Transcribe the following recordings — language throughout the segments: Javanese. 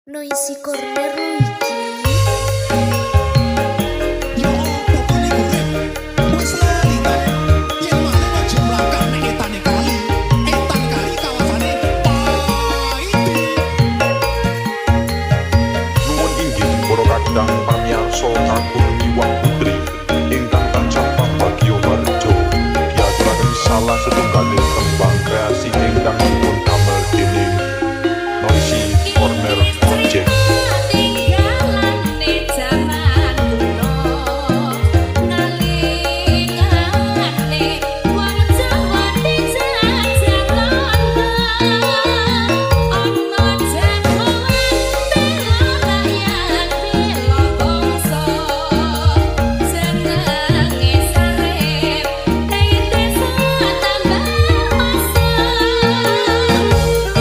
Noisy Corner lho iki. Yo opo kon iku, Rip? Wis lali ta? Yen maling aja mlangkah nek etane kali. Etan kali kawasane Paidi. Nuwun inggih para kadang pamiyarsa kakung miwah putri ingkang tansah pambagya harja, diaturaken salah setunggaling tembang kreasi ingkang dipun damel dening Noisy Corner Project. Tinggalane jaman kuno, nalikane wong Jawa dijajah Londo, ana jagoan bela rakyat, bela bangsa, jenenge Sarip ning desa Tambak Oso.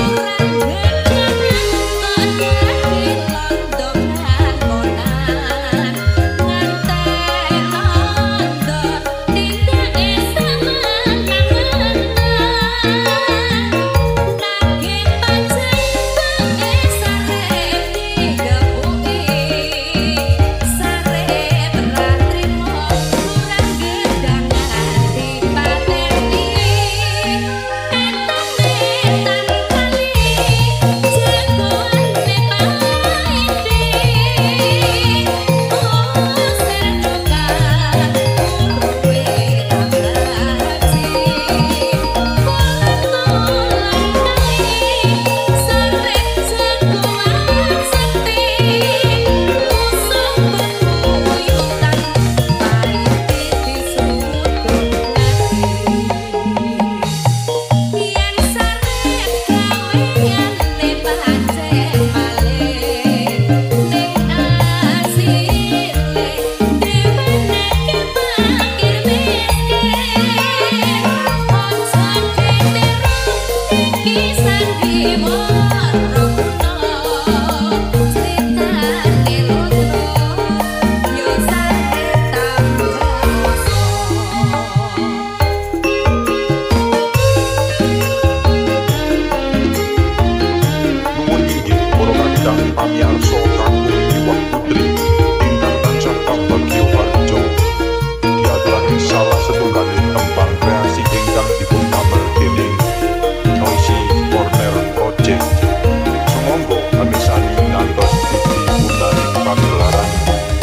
Lurah Gedangan kok dadi londo blangkonan, ngantek londo tindake sewenang-wenang, nagih pajak mboke Sarip digepuki. Sarip ra trimo, Lurah Gedangan dipateni. Etan-etan kali jagoane Paidi, usir tukar guruwe Abah Haji. Kulon-kulon kali Sarip jagoan sekti, musuh bebuyutan Paidi disuduk glati. Yen Sarip gaweane pancen maling, ning asile diwenehke fakir miskin. Aja ditiru iki sandiwara kuno, critane Ludruk yo Sarip Tambak Oso. Nuwun inggih para kadang pamiyarsa kakung miwah putri ingkang tansah pambagya harja, diaturaken salah setunggaling tembang kreasi ingkang dipun damel dening Noisy Corner Project. Sumangga amisani ngantos dugi pundhaning pagelaran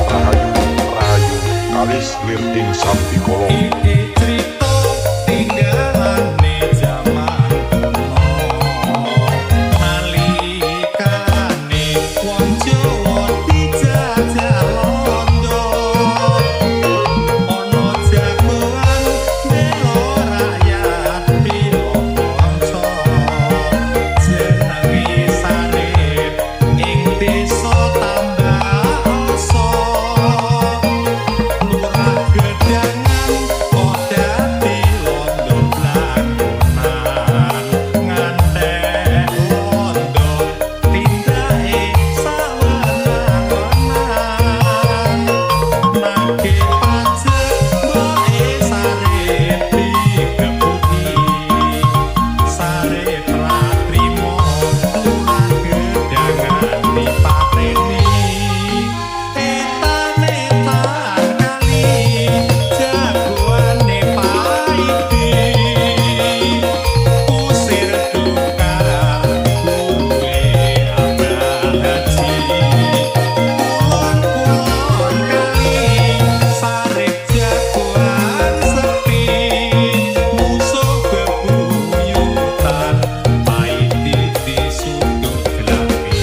Rahayu Rahayu kalis lir ing sambikala. Iki crita tinggalane jaman kuno, nalikane wong Jawa dijajah Londo, ana jagoan bela rakyat, bela bangsa, jenenge Sarip ing desa Tambak Oso. Lurah Gedangan kok dadi londo blangkonan, ngantek londo tindake sawenang-wenang, nagih pajak mboke Sarip digepuki. Sarip ra trimo, Lurah Gedangan dipateni. Etan-etan kali jagoane Paidi, usir tukar guruwe Abah Haji. Kulon-kulon kali Sarip jagoan sekti, musuh bebuyutan Paidi disuduk glati.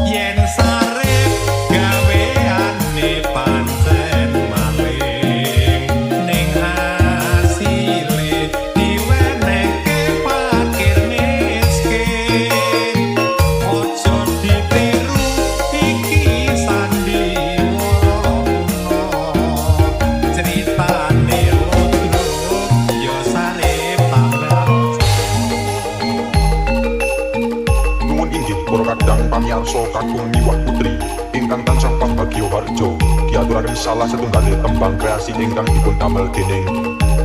Yen Sarip gaweane pancen maling, ning asile diwenehke fakir miskin. Aja ditiru iki sandiwara kuno, critane Ludruk ya Sarip Tambak Oso. Nuwun inggih para kadang pamiyarsa kakung miwah putri ingkang tansah pambagya harja, diaturaken salah setunggaling tembang kreasi ingkang dipun damel dening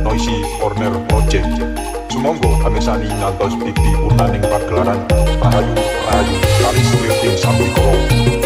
Noisy Corner Project. Sumangga pamirsani ngantos titi purnaning pagelaran. Rahayu, rahayu, Karis Wilujeng Sambikala.